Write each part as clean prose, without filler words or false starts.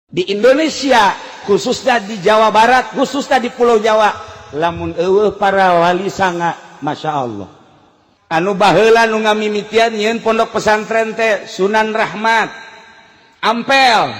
Di Indonesia, khususnya di Jawa Barat, khususnya di Pulau Jawa, lamun euweuh para wali sanga, Masya Allah. Anu baheula nu ngamimitian nyieun pondok pesantren teh Sunan Rahmat Ampel,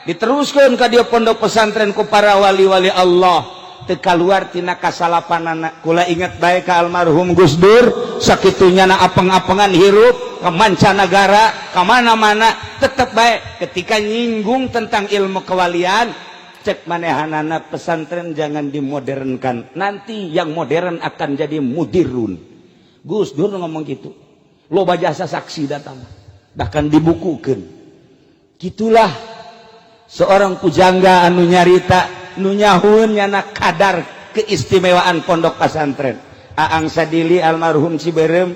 diteruskan ka dia pondok pesantren ku para wali-wali Allah, teu kaluar tina kasalapanana. Kula inget bae ka almarhum Gus Dur, sakitunya na apeng-apengan hirup ke mancanagara, ka mana-mana, tetep bae ketika nyinggung tentang ilmu kewalian, cek manehanana, "Pesantren jangan dimodernkan, nanti yang modern akan jadi mudirun." Gus Dur ngomong gitu, loba jasa saksi datang, bahkan dibukukan. Gitulah seorang pujangga anu nyarita, nu nyahueun nyana kadar keistimewaan pondok pesantren. Aang Sadili almarhum Ciberem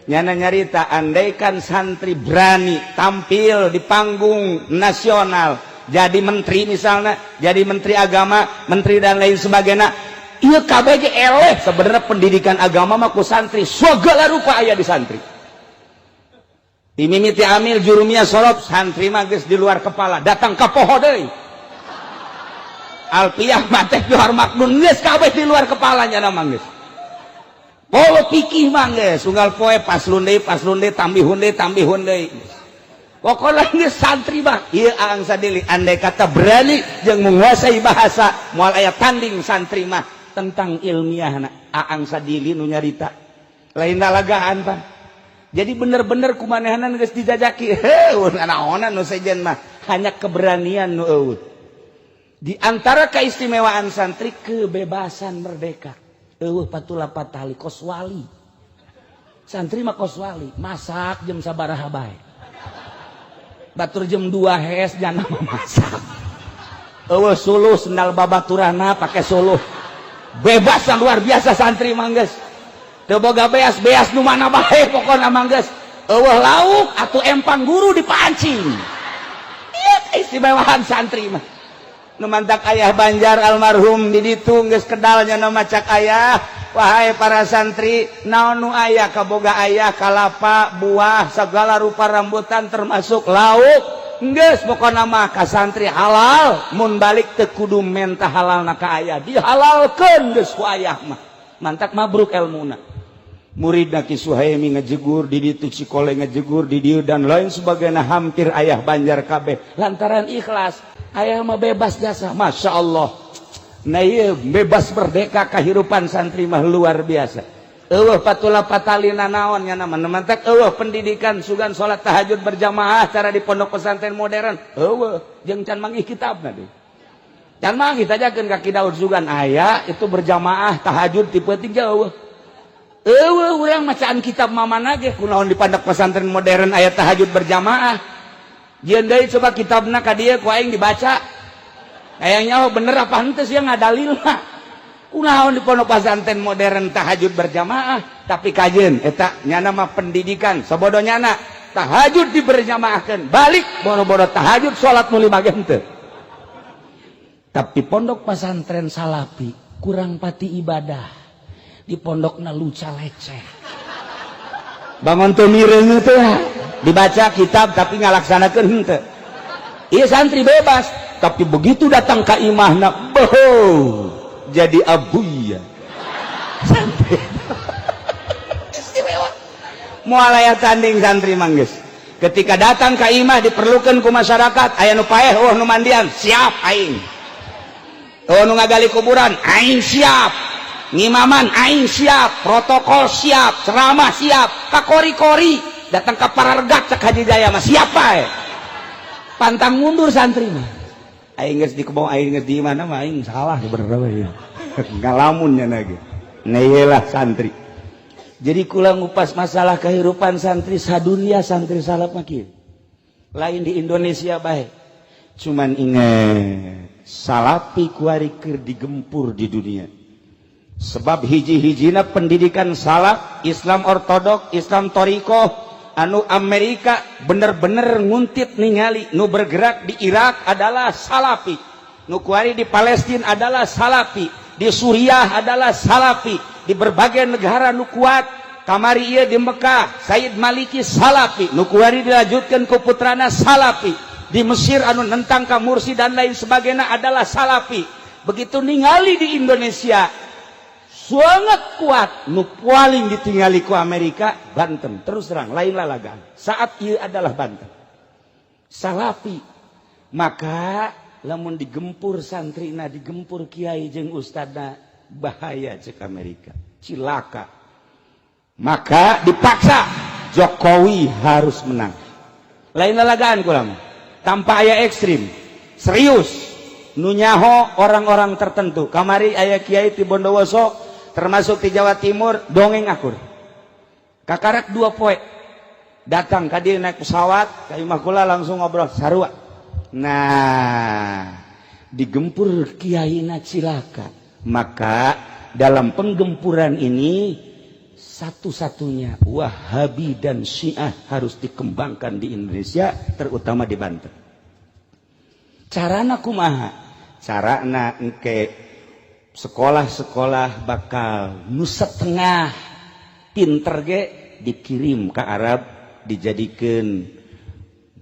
nyana nyarita, andaikan santri berani tampil di panggung nasional jadi menteri misalnya, jadi menteri agama, menteri dan lain sebagainya, iya KBG eleh. Sebenarnya pendidikan agama mah ku santri, segala rupa aya di santri. Dimimiti amil, jurumiyah, sorof, santri mah geus di luar kepala, datang ka poho deui. Alpiyah, mantek, johar, maknun, geus kabeh di luar kepalanya nama geus. Polo pikih mah geus unggal poe paslun deui, paslun deui, tambihun deui, tambihun deui. Pokoknya geus santri mah ieu Aang Sadili, andai kata berani jeung menguasai bahasa, moal aya tanding santri mah tentang ilmiah. Aang Sadili nu nyarita, lain lalagaan, Pak. Jadi bener-bener kumanehanan geus dijajaki, heuh, naonan nu sejen mah, hanya keberanian nu euweuh. Di antara keistimewaan santri, kebebasan, merdeka, euweuh patula patali, kos wali. Santri mah kos wali, masak jam sabaraha bae. Batur jam 2 hes jangan masak, euweuh suluh, sendal babaturana pakai suluh. Bebas yang luar biasa santri mah, geus teu boga beas, beas nu mana bae pokona mah geus. Euweuh lauk atuh empang guru dipancing. Ieu keistimewaan santri mah. Nu mantak ayah Banjar almarhum di ditu geus kedalnya nu macak ayah, "Wahai para santri, naon nu aya kaboga ayah, kalapa, buah, segala rupa rambutan, termasuk lauk, geus pokona mah ka santri halal. Mun balik teu kudu menta halalna ka ayah, dihalalkeun geus ku ayah mah." Mantak mabruk elmuna. Murid Ki Suhaimi ngejegur di ditu, Cikole ngejegur di dieu, dan lain sebagainya, hampir ayah Banjar kabeh, lantaran ikhlas ayah mah bebas jasa. Masya Allah. Nah iya, bebas merdeka kehidupan santri mah luar biasa, euweuh patula patalina naon nya nama. Mantak euweuh pendidikan sugan salat tahajud berjamaah cara di pondok pesantren modern, euweuh, jeung can manggih kitabna deui, can manggih. Tajakeun ka Ki Daud, sugan aya itu berjamaah tahajud tipe 3? Euweuh, euweuh. Urang macaan kitab mamana ge, kunaon di pondok pesantren modern aya tahajud berjamaah? Jieun deui coba kitabna ka dieu ku aing dibaca. Kayaknya, oh, bener apa henteu sih ngadalil mah. Kunaon di pondok pesantren modern tahajud berjamaah? Tapi kajeun eta nyana mah pendidikan sabodo nyana tahajud diberjamaahkeun, balik boro-boro tahajud, salat nu lima ge henteu. Tapi pondok pesantren salafi kurang pati ibadah, di pondokna luca leceh. Bangun tuh mireung teh dibaca kitab, tapi ngalaksanakeun henteu. Iya, santri bebas, tapi begitu datang ke imahna, boho, jadi abuya. Santri istimewa, moal aya tanding santri mah geus. Ketika datang ke imah diperlukan ku masyarakat, aya nu paeh, oh, nu mandian, siap aing. Oh, nu ngagali kuburan, aing siap. Ngimaman aing siap, protokol siap, ceramah siap, kakori-kori datang ke para regat, cek Haji Jaya mah siapa ya. Pantang mundur santri mah. Aing geus di kebon, aing geus di mana mah aing salah sebenarnya ya, ngalamun nya lagi. Nah, iyalah santri. Jadi kula ngupas masalah kehidupan santri sadunia, santri salaf mah kieu. Lain di Indonesia bae. Cuman ingat, salafi kuari keur digempur di dunia, sebab hiji-hijina pendidikan salaf, Islam ortodok, Islam toriko, anu Amerika bener-bener nguntit ningali nu bergerak di Irak adalah salafi, nu kuari di Palestina adalah salafi, di Suriah adalah salafi, di berbagai negara nu kuat. Kamari ieu di Mekah, Said Maliki salafi, nu kuari dilanjutkan ku putrana salafi. Di Mesir anu nentang ka Mursi dan lain sebagainya adalah Salafi. Begitu ningali di Indonesia sangat kuat, nu paling ditinggali ku Amerika Banten. Terus terang, lain lalagan saat ieu adalah Banten Salafi. Maka lamun digempur santrina, digempur kiai jeung ustadna, bahaya cek Amerika, cilaka. Maka dipaksa Jokowi harus menang. Lain lalagaan kula, tanpa aya ekstrim, serius. Nu nyaho orang-orang tertentu. Kamari aya kiai di Bondowoso, termasuk di Jawa Timur, dongeng akur. Kakarak 2 poe datang ka dieu naik pesawat ka imah kula, langsung ngobrol sarua. Nah, digempur kiai na cilaka. Maka dalam penggempuran ini satu-satunya Wahabi dan Syiah harus dikembangkan di Indonesia, terutama di Banten. Carana kumaha? Carana engke sekolah-sekolah bakal nu setengah pinter ge dikirim ke Arab, dijadikan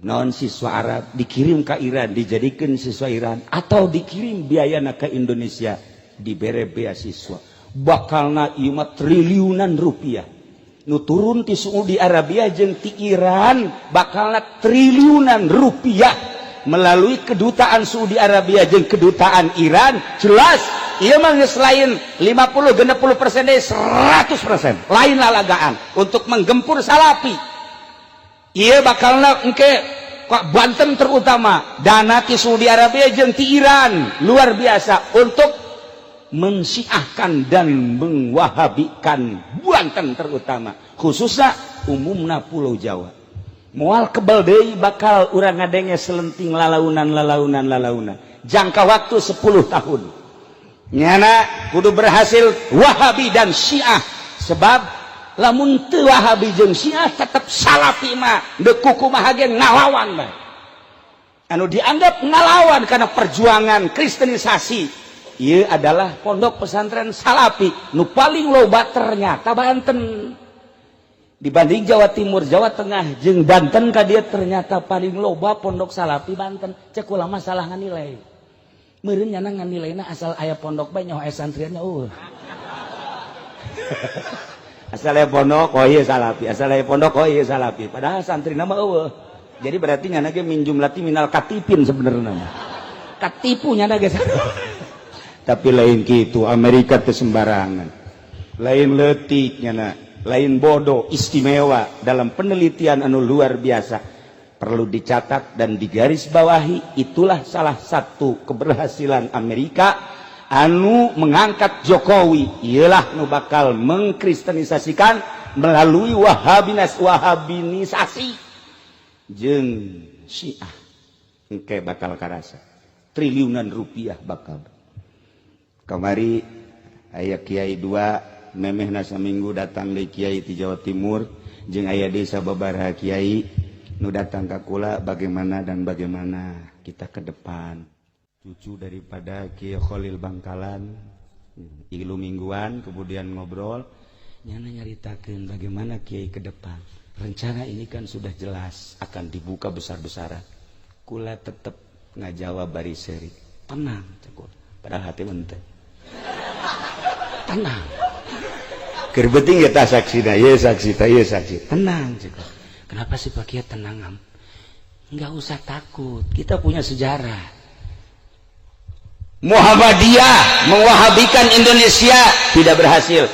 non siswa Arab, dikirim ke Iran, dijadikan siswa Iran, atau dikirim biayana ke Indonesia, dibere beasiswa. Bakalna ieu mah triliunan rupiah nu turun ti Saudi Arabia jeung ti Iran. Bakalna triliunan rupiah melalui kedutaan Saudi Arabia jeung kedutaan Iran. Jelas ieu mah geus lain 50 60% deui, 100%, lain lalagaan untuk menggempur Salafi. Ieu bakalna engke kok Banten terutama dana ti Saudi Arabia jeung ti Iran luar biasa untuk mensiahkan dan mengwahabikan Banten terutama, khususnya umumna Pulau Jawa. Moal kebal deui bakal urang ngadenge selenting lalaunan, lalaunan, lalaunan. Jangka waktu 10 tahun nyana kudu berhasil Wahabi dan Syiah, sebab lamun teu Wahabi jeung Syiah tetep Salafi mah deuk kumaha ge ngalawan bae. Anu dianggap ngalawan karena perjuangan kristenisasi ieu adalah pondok pesantren Salafi nu paling loba ternyata Banten. Dibanding Jawa Timur, Jawa Tengah jeung Banten ka dieu, ternyata paling loba pondok Salafi Banten. Cek kula masalah nganilai meureun nyana nganilaina asal aya pondok bae, nyaho aya santriannya. Asal aya pondok, oh iya Salafi, asal aya pondok, oh iya Salafi, padahal santri nama euweuh. Jadi berarti nyana ge min jumlati minal katipin, sebenarnya katipu nyana ge. Tapi lain gitu, Amerika teh sembarangan, lain letik nyana, lain bodoh, istimewa dalam penelitian anu luar biasa. Perlu dicatat dan digarisbawahi, itulah salah satu keberhasilan Amerika anu mengangkat Jokowi, ialah nu bakal mengkristenisasikan melalui Wahabinas, Wahabinisasi jeung Syiah. Engke bakal karasa triliunan rupiah bakal. Kamari aya kiai dua, memeh minggu datang di kiai di Jawa Timur jeung aya desa babaraha kiai nu datang ka kula, bagaimana dan bagaimana kita ke depan. Cucu daripada Kiai Khalil Bangkalan ilu mingguan, kemudian ngobrol, nyana nyaritakeun bagaimana kiai ke depan. Rencana ini kan sudah jelas akan dibuka besar-besaran. Kula tetep ngajawab bari seri, "Tenang," cek, padahal hati ente tenang. Keur penting kita saksi dah, ya saksi, ya saksi. "Tenang," cek. "Kenapa sih, Pak Kiai, tenang?" Am, nggak usah takut, kita punya sejarah. Muhammadiyah mewahabikan Indonesia tidak berhasil.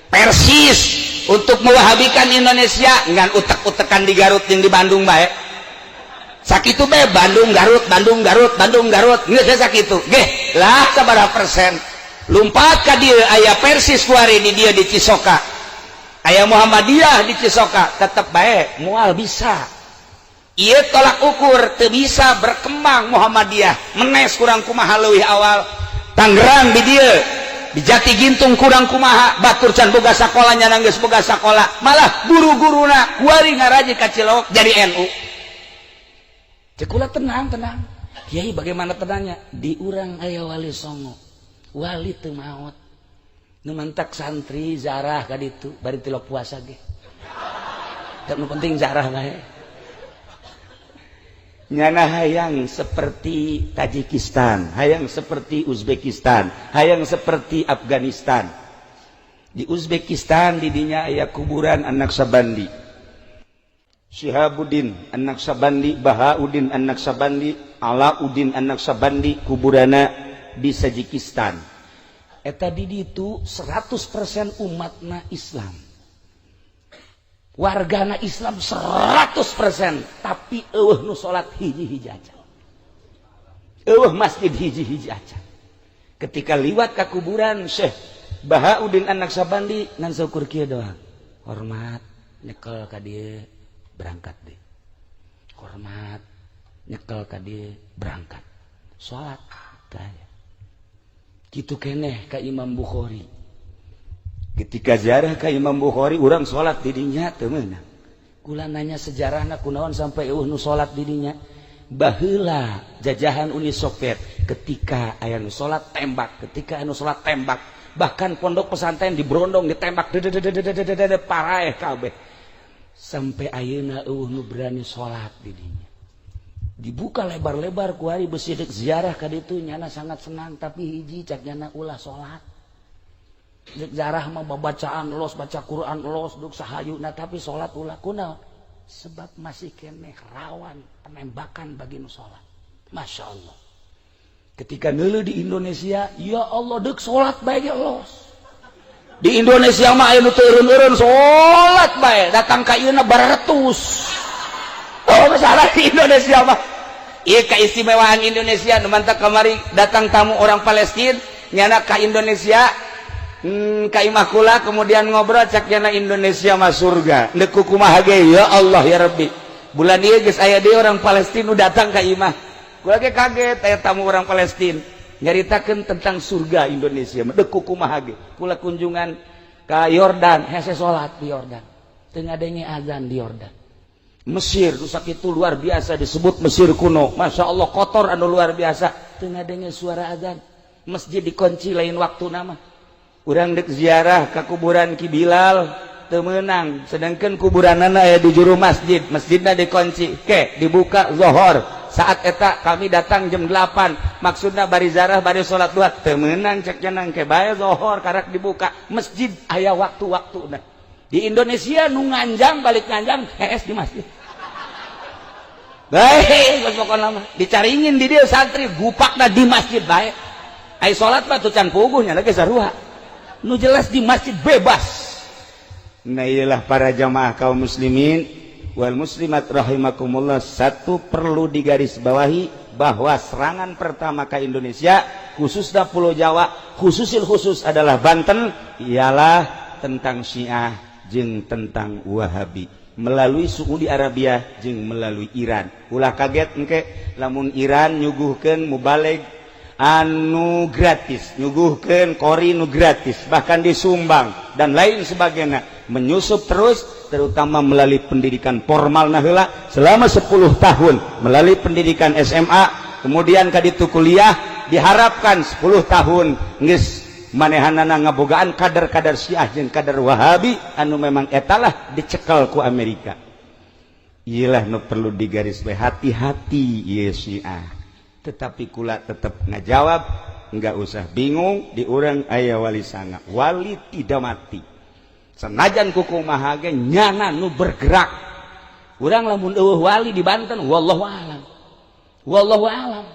Persis untuk mewahabikan Indonesia ngan utek-utekan di Garut yang di Bandung baik. Sakitu be, Bandung Garut, Bandung Garut, Bandung Garut, geus sakitu ge lah. Sabaraha persen lumpat ka dieu? Aya Persis kuari di dieu di Cisoka, aya Muhammadiyah di Cisoka, tetep bae moal bisa. Ieu tolak ukur teu bisa berkembang Muhammadiyah. Menes kurang kumaha leuwih awal Tangerang di dieu di Jati Gintung kurang kumaha, batur can boga sakola, nyana geus boga sakola. Malah guru-guruna kuari ngaraji ka Cilok jadi NU. Cek kula, "Tenang, tenang, Kiai." "Bagaimana tenangnya? Di urang aya Wali Songo, wali teu maot. Nu mantak santri zarah ka ditu bari tilok puasa ge. Nu penting zarah bae." Nyana hayang seperti Tajikistan, hayang seperti Uzbekistan, hayang seperti Afghanistan. Di Uzbekistan didinya aya kuburan anak Sabandi, Syihabuddin anak Sabandi, Bahauddin anak Sabandi, Alauddin anak Sabandi, kuburana di Tajikistan. Eta di ditu 100% umatna Islam, wargana Islam 100%, tapi euweuh nu salat hiji-hiji aja, euweuh masjid hiji-hiji aja. Ketika liwat ka kuburan Syekh Bahauddin anak Sabandi, ngan saukur kieu doang, hormat, nyekel ka dieu, berangkat deh, hormat, nyekel ka dieu, berangkat salat. Tanya gitu keneh ka Imam Bukhari. Ketika ziarah ka Imam Bukhari, urang salat di dinya teu meunang. Kula nanya sejarahna, kunaon sampai euweuh nu salat di dinya? Baheula jajahan Uni Soviet, ketika aya nu salat tembak, ketika anu salat tembak. Bahkan pondok pesantren diberondong, ditembak, paraeh kabeh. Sampai ayeuna euweuh nu berani salat di dinya. Dibuka lebar-lebar kuari besi. Dek ziarah ka ditu, nyana sangat senang, tapi hiji cak nyana, ulah salat. Dek ziarah mah babacaan los, baca Quran los, duk sahayuna, tapi salat ulah. Kunaon? Sebab masih keneh rawan penembakan bagi nu salat. Masya Allah, ketika ngeuleuh di Indonesia, ya Allah, dek salat bae ge los. Di Indonesia mah aya nu teu eureun-eureun salat bae, datang ka ieu baratus. Oh, masalah di Indonesia mah ieu keistimewaan Indonesia. Nu mantak kamari datang tamu orang Palestina, nyana ka Indonesia, ka imah kula, kemudian ngobrol, cak nyana Indonesia mah surga. Deuk kumaha ge, ya Allah ya Rabbi. Bulan ieu geus aya deui orang Palestina nu datang ka imah kula ge. Kaget aya tamu orang Palestina nyaritakeun tentang surga Indonesia. Deuk kumaha ge, kula kunjungan ka Yordan, hese salat di Yordan, teu ngadenge azan di Yordan. Mesir rusak itu luar biasa, disebut Mesir kuno, Masya Allah, kotor anu luar biasa, teu ngadenge suara azan, masjid dikunci lain waktu. Nama urang dek ziarah ke kuburan Ki Bilal teu meunang, sedangkan kuburanana aya di juru masjid, masjidna dikunci. Ke dibuka zohor saat eta, kami datang jam 8, maksudna bari ziarah bari salat duha, teu meunang cek nang ke bae zohor karak dibuka masjid, aya waktu-waktu. Nah, di Indonesia nu nganjang balik nganjang hees di masjid. Baik, pokokna mah dicaringin di dia santri gupakna di masjid bae. Ai salat mah tuh can puguhnya lagi sarua. Nu jelas di masjid bebas. Nah, iyalah para jamaah kaum muslimin wal muslimat rahimakumullah, satu perlu digarisbawahi bahwa serangan pertama ke Indonesia, khususnya Pulau Jawa, khususil khusus adalah Banten, ialah tentang Syiah jeung tentang Wahabi melalui Saudi Arabia jeung melalui Iran. Ulah kaget engke lamun Iran nyuguhkeun mubalig anu gratis, nyuguhkeun qori nu gratis, bahkan disumbang dan lain sebagainya, menyusup terus, terutama melalui pendidikan formal nah selama 10 tahun melalui pendidikan SMA, kemudian kaditu kuliah. Diharapkan 10 tahun geus manehanana ngabogaan kader-kader Syiah jeung kader Wahabi anu memang etalah dicekel ku Amerika. Iyalah nu perlu digaris hati-hati ieu Syiah. Tetapi kula tetap ngajawab, nggak usah bingung, di urang aya Wali Sanga, wali tidak mati. Senajan kukumaha ge nyana nu bergerak. Urang lamun euweuh wali di Banten, wallahu alam, wallahu alam.